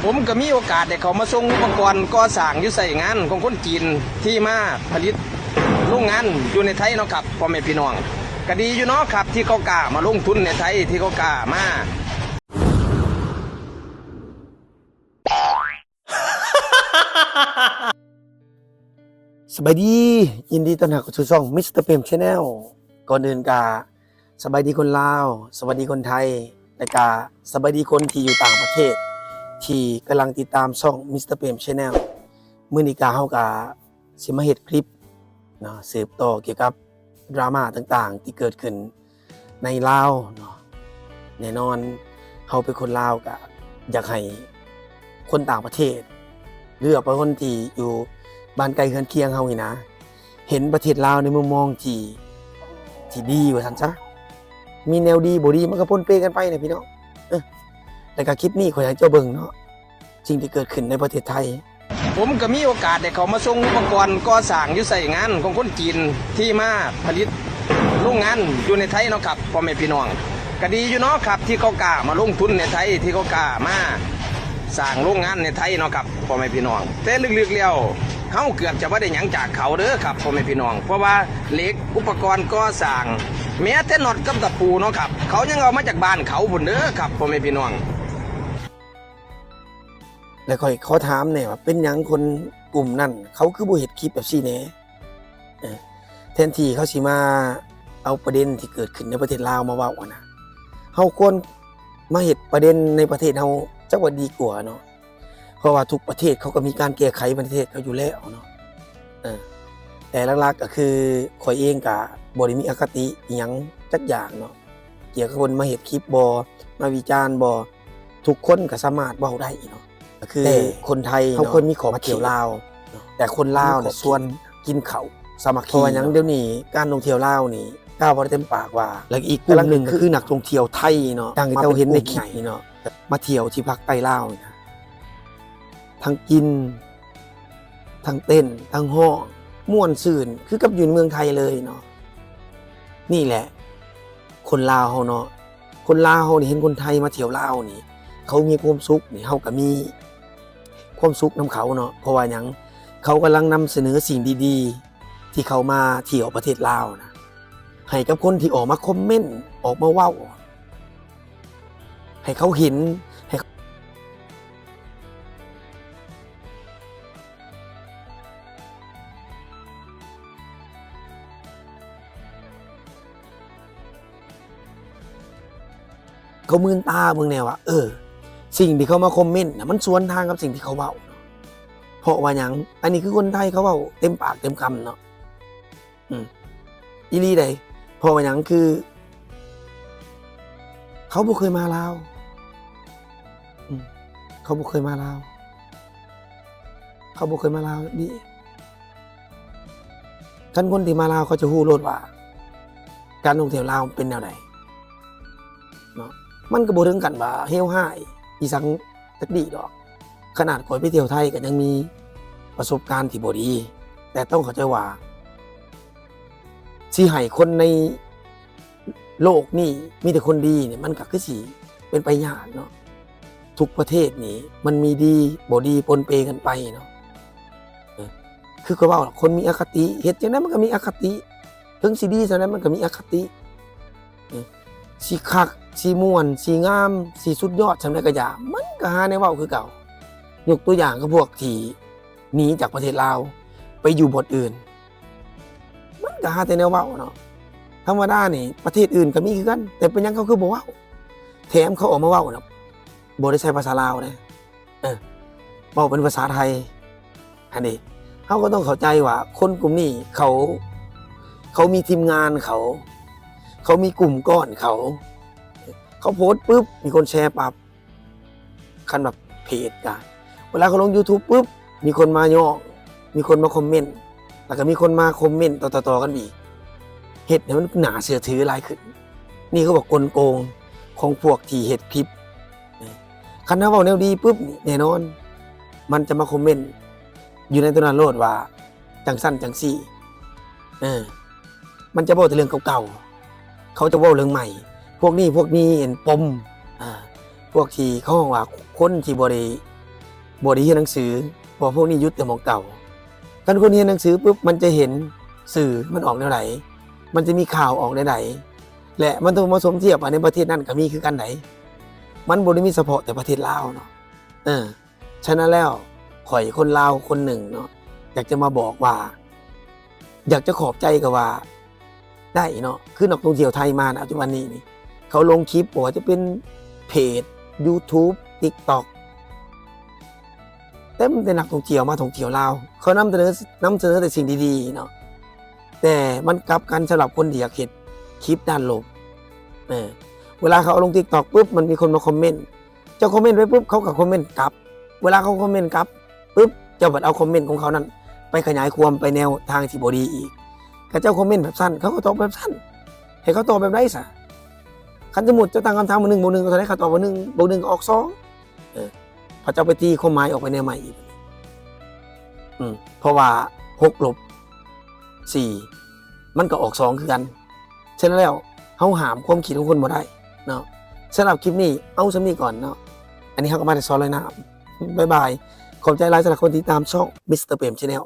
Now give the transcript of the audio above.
ผมก็มีโอกาสได้เข้ามาส่งอุปกรณ์ก่อสร้างอยู่ไซต์งานของคนจีนที่มาผลิตโรงงานอยู่ในไทยเนาะครับ พ่อแม่พี่น้อง ก็ดีอยู่เนาะครับ ที่เขากล้ามาลงทุนในไทย ที่เขากล้ามา ສະບາຍດີ ຍິນດີຕ້ອນຮັບເຂົ້າສູ່ຊ່ອງ ມິສເຕີ ເປມ Channel. ກ່ອນອື່ນກະສະບາຍດີຄົນລາວ, ສະບາຍດີຄົນໄທ ແລະກະສະບາຍດີຄົນທີ່ຢູ່ຕ່າງປະເທດ ທີ່ກຳລັງຕິດຕາມຊ່ອງ ມິສເຕີ ເປມ Channel. ມື້ນີ້ກະ ເຮົາກະຊິມາເຮັດຄລິບເນາະ ສືບຕໍ່ກ່ຽວກັບດຣາມາຕ່າງໆທີ່ເກີດຂຶ້ນ ໃນລາວເນາະ. ແນ່ນອນ ເຮົາເປັນຄົນລາວກະຢາກໃຫ້ຄົນຕ່າງປະເທດ ຫຼືວ່າເປັນຄົນທີ່ຢູ່ບ້ານໃກ້ເຮືອນຄຽງເຮົານີ້ນະ ເຫັນປະເທດລາວໃນມຸມມອງທີ່ ທີ່ດີວ່າຊັ້ນຊະ. ມີແນວດີບໍ່ດີມັນກໍປົນເປກັນໄປນະພີ່ນ້ອງ. ເອີ ແລ້ວກໍຄລິບນີ້ຂ້ອຍໃຫ້ເຈົ້າເບິ່ງເນາະ ສິ່ງທີ່ເກີດຂຶ້ນໃນປະເທດໄທ. ผมก็มีโอกาสได้เข้ามาส่งอุปกรณ์ก่อสร้างอยู่ไซต์งานของคนจีนที่มาผลิตโรงงานอยู่ในไทยเนาะครับ พ่อแม่พี่น้อง ก็ดีอยู่เนาะครับ ที่เขากล้ามาลงทุนในไทย ที่เขากล้ามาสร้างโรงงานในไทยเนาะครับ พ่อแม่พี่น้อง แต่ลึกๆแล้วเฮาเกือบจะบ่ได้หยังจากเขาเด้อครับ พ่อแม่พี่น้อง เพราะว่าเหล็ก อุปกรณ์ก่อสร้าง แม้แต่น็อตกับตะปูเนาะครับ เขายังเอามาจากบ้านเขาพุ้นเด้อครับ พ่อแม่พี่น้อง. ແລະຂ້ອຍຂໍຖາມແດ່ວ່າ ເປັນຫຍັງຄົນກຸ່ມນັ້ນເຂົາຄືບໍ່ເຮັດຄລິບແບບຊີ້ແດ່? ເອີ ແທນທີ່ເຂົາຊິມາເອົາປະເດັນທີ່ເກີດຂຶ້ນໃນປະເທດລາວມາເວົ້າຫັ້ນນະ ເຮົາຄວນມາເຮັດປະເດັນໃນປະເທດເຮົາ ຈັກວ່າດີກວ່າເນາະ. ເພາະວ່າທຸກປະເທດເຂົາກໍມີການແກ້ໄຂປະເທດເຂົາຢູ່ແລ້ວເນາະ. ເອີ ແຕ່ຫຼັກໆກໍຄືຂ້ອຍເອງກໍບໍ່ໄດ້ມີອະຄະຕິອີ່ຫຍັງຈັກຢ່າງເນາະ ກ່ຽວກັບຄົນມາເຮັດຄລິບບໍ ມາວິຈານບໍ ທຸກຄົນກໍສາມາດເວົ້າໄດ້ເນາະ. ກໍຄືແຕ່ຄົນໄທເນາະ ເຮົາຄວນມີຂອງມາທ່ຽວລາວ ແຕ່ຄົນລາວນະຊວນກິນເຂົ້າສາມັກຄີ. ເພາະວ່າຫຍັງ ດຽວນີ້ການທ່ອງທ່ຽວລາວນີ້ ກ່າວບໍ່ໄດ້ເຕັມປາກວ່າ ແລ້ວອີກກຸ່ມໜຶ່ງກໍຄືນັກທ່ອງທ່ຽວໄທເນາະ ດັ່ງທີ່ເຈົ້າເຫັນໃນຄລິບນີ້ເນາະ ມາທ່ຽວທີ່ພາກໃຕ້ລາວນີ້ນະ ທັງກິນ ທັງເຕັ້ນ ທັງຮ້ອງ ມ່ວນຊື່ນຄືກັບຢູ່ໃນເມືອງໄທເລີຍເນາະ. ນີ້ແຫຼະຄົນລາວເຮົາເນາະ ຄົນລາວເຮົານີ້ເຫັນຄົນໄທມາທ່ຽວລາວນີ້ ເຂົາມີຄວາມສຸກນີ້ ເຮົາກໍມີຄວາມສຸກນຳເຂົາເນາະ. ເພາະວ່າຫຍັງ? ເຂົາກຳລັງນຳສະເໜີສິ່ງດີໆ ທີ່ເຂົາມາທ່ຽວປະເທດລາວນະ ໃຫ້ກັບຄົນທີ່ອອກມາຄອມເມັນ ອອກມາເວົ້າ ໃຫ້ເຂົາເຫັນ ໃຫ້ ເຂົາມື່ນຕາເບິ່ງແດ່ວ່າ ເອີ ສິ່ງທີ່ເຂົາມາຄອມເມັນນະ ມັນສວນທາງກັບສິ່ງທີ່ເຂົາເວົ້າ. ເພາະວ່າຫຍັງ? ອັນນີ້ຄືຄົນໄທເຂົາເວົ້າເຕັມປາກເຕັມຄຳເນາະ. ອືມ ອີ່ຫຼີໃດ໋. ເພາະວ່າຫຍັງ? ຄືເຂົາບໍ່ເຄີຍມາລາວ. ອືມ ເຂົາບໍ່ເຄີຍມາລາວ ເຂົາບໍ່ເຄີຍມາລາວເດ. ຄັນຄົນທີ່ມາລາວເຂົາຈະຮູ້ໂລດວ່າ ການທ່ອງທ່ຽວລາວມັນເປັນແນວໃດເນາະ. ມັນກໍບໍ່ເຖິງກັນວ່າເລວຮ້າຍອີ່ສັງຈັກດີ້ດອກ. ຂະໜາດຂ້ອຍໄປທ່ຽວໄທກໍຍັງມີປະສົບການທີ່ບໍ່ດີ. ແຕ່ຕ້ອງເຂົ້າໃຈວ່າ ຊິໃຫ້ຄົນໃນໂລກນີ້ມີແຕ່ຄົນດີນີ້ ມັນກໍຄືຊິເປັນໄປຍາກເນາະ. ທຸກປະເທດນີ້ມັນມີດີບໍ່ດີປົນເປກັນໄປເນາະ. ເອີ ຄືຂ້ອຍເວົ້າລະ ຄົນມີອະຄະຕິ ເຮັດຈັ່ງໃດມັນກໍມີອະຄະຕິ. ເຖິງຊິດີສ່ຳໃດມັນກໍມີອະຄະຕິ. ເອີ ຊິຄັກ ຊິມ່ວນ ຊິງາມ ຊິສຸດຍອດສ່ຳໃດກໍຢ່າ ມັນກໍຫາແນວເວົ້າຄືເກົ່າ. ຍົກຕົວຢ່າງຄືພວກທີ່ໜີຈາກປະເທດລາວໄປຢູ່ບ່ອນອື່ນ ມັນກໍຫາແຕ່ແນວເວົ້າເນາະ. ທຳມະດານີ້ປະເທດອື່ນກໍມີຄືກັນ ແຕ່ເປັນຫຍັງເຂົາຄືບໍ່ເວົ້າ? ແຖມເຂົາອອກມາເວົ້ານະ ບໍ່ໄດ້ໃຊ້ພາສາລາວເດ້. ເອີ ເວົ້າເປັນພາສາໄທຫັ້ນເດ. ເຮົາກໍຕ້ອງເຂົ້າໃຈວ່າຄົນກຸ່ມນີ້ເຂົາ ເຂົາມີທີມງານເຂົາ ເຂົາມີກຸ່ມກ້ອນເຂົາ ເຂົາໂພສປຶບ ມີຄົນແຊປັບ. ຄັນວ່າເພຈກະ ເວລາເຂົາລົງຢູທູບປຶບ ມີຄົນມາຍ້ອງ ມີຄົນມາຄອມເມັນ ແລ້ວກໍມີຄົນມາຄອມເມັນຕໍ່ໆກັນອີກ ເຮັດໃຫ້ມັນໜ້າເຊື່ອຖືຫຼາຍຂຶ້ນ. ນີ້ເຂົາວ່າກົນໂກງຂອງພວກທີ່ເຮັດຄລິບ. ຄັນເຮົາເວົ້າແນວດີປຶບນີ້ ແນ່ນອນມັນຈະມາຄອມເມັນຢູ່ໃນໂຕນັ້ນໂລດວ່າ ຈັ່ງຊັ້ນຈັ່ງຊີ້. ເອີ ມັນຈະເວົ້າແຕ່ເລື່ອງເກົ່າໆ ເຂົາຈະເວົ້າເລື່ອງໃໝ່. ພວກນີ້ ພວກມີອັນປົມ ອາ ພວກທີ່ເຂົາຮ້ອງວ່າຄົນທີ່ບໍ່ໄດ້ ບໍ່ໄດ້ຮຽນໜັງສື, ເພາະພວກນີ້ຢຸດແຕ່ໝ່ອງເກົ່າ. ຄັນຄົນຮຽນໜັງສືປຸບ ມັນຈະເຫັນສື່ມັນອອກແນວໃດ, ມັນຈະມີຂ່າວອອກແນວໃດ ແລະ ມັນຕ້ອງມາສົມທຽບວ່າໃນປະເທດນັ້ນກໍມີຄືກັນໃດ໋. ມັນບໍ່ໄດ້ມີສະເພາະແຕ່ປະເທດລາວເນາະ. ເອີ ສະນັ້ນແລ້ວ ຂ້ອຍຄົນລາວຄົນໜຶ່ງເນາະ ຢາກຈະມາບອກວ່າ ຢາກຈະຂອບໃຈກໍວ່າໄດ້ເນາະ. ຄືນັກທ່ອງທ່ຽວໄທມານະ ປັດຈຸບັນນີ້ນີ້ ເຂົາລົງຄລິບ ບໍ່ວ່າຈະເປັນເພຈ YouTube TikTok ເຕັມແຕ່ນັກທ່ອງທ່ຽວມາທ່ອງທ່ຽວລາວ. ເຂົານຳສະເໜີ ນຳສະເໜີແຕ່ສິ່ງດີໆເນາະ. ແຕ່ມັນກັບກັນສຳລັບຄົນທີ່ຢາກເຮັດຄລິບດ້ານລົບ. ເອີ ເວລາເຂົາເອົາລົງ TikTok ປຸບ ມັນມີຄົນມາຄອມເມັນ, ເຈົ້າຄອມເມັນໄປປຸບ ເຂົາກໍຄອມເມັນກັບ. ເວລາເຂົາຄອມເມັນກັບປຶບ ເຈົ້າບັດເອົາຄອມເມັນຂອງເຂົານັ້ນໄປຂະຫຍາຍຄວາມໄປແນວທາງທີ່ບໍ່ດີອີກ. ຄັນເຈົ້າຄອມເມັນແບບຊັ້ນ ເຂົາກໍຕອບແບບຊັ້ນ. ໃຫ້ເຂົາຕອບແບບໃດຊະ? ຄັນສົມມຸດເຈົ້າຕັ້ງຄຳຖາມວ່າ ໜຶ່ງບວກໜຶ່ງເທົ່າໃດ? ເຂົາຕອບວ່າ ໜຶ່ງບວກໜຶ່ງກໍອອກສອງ. ເອີ ເຂົາເຈົ້າໄປຕີຄວາມໝາຍອອກໄປແນວໃໝ່ອີກ. ອືມ ເພາະວ່າ ຫົກລົບສີ່ ມັນກໍອອກສອງຄືກັນ. ສະນັ້ນແລ້ວ ເຮົາຫ້າມຄວາມຄິດຂອງຄົນບໍ່ໄດ້ເນາະ. ສຳລັບຄລິບນີ້ເອົາສ່ຳນີ້ກ່ອນເນາະ. ອັນນີ້ເຮົາກໍມາແຕ່ສອນລອຍນ້ຳ. ບາຍບາຍ. ຂອບໃຈຫຼາຍສຳລັບຄົນທີ່ຕິດຕາມຊ່ອງ Mister Prem Channel.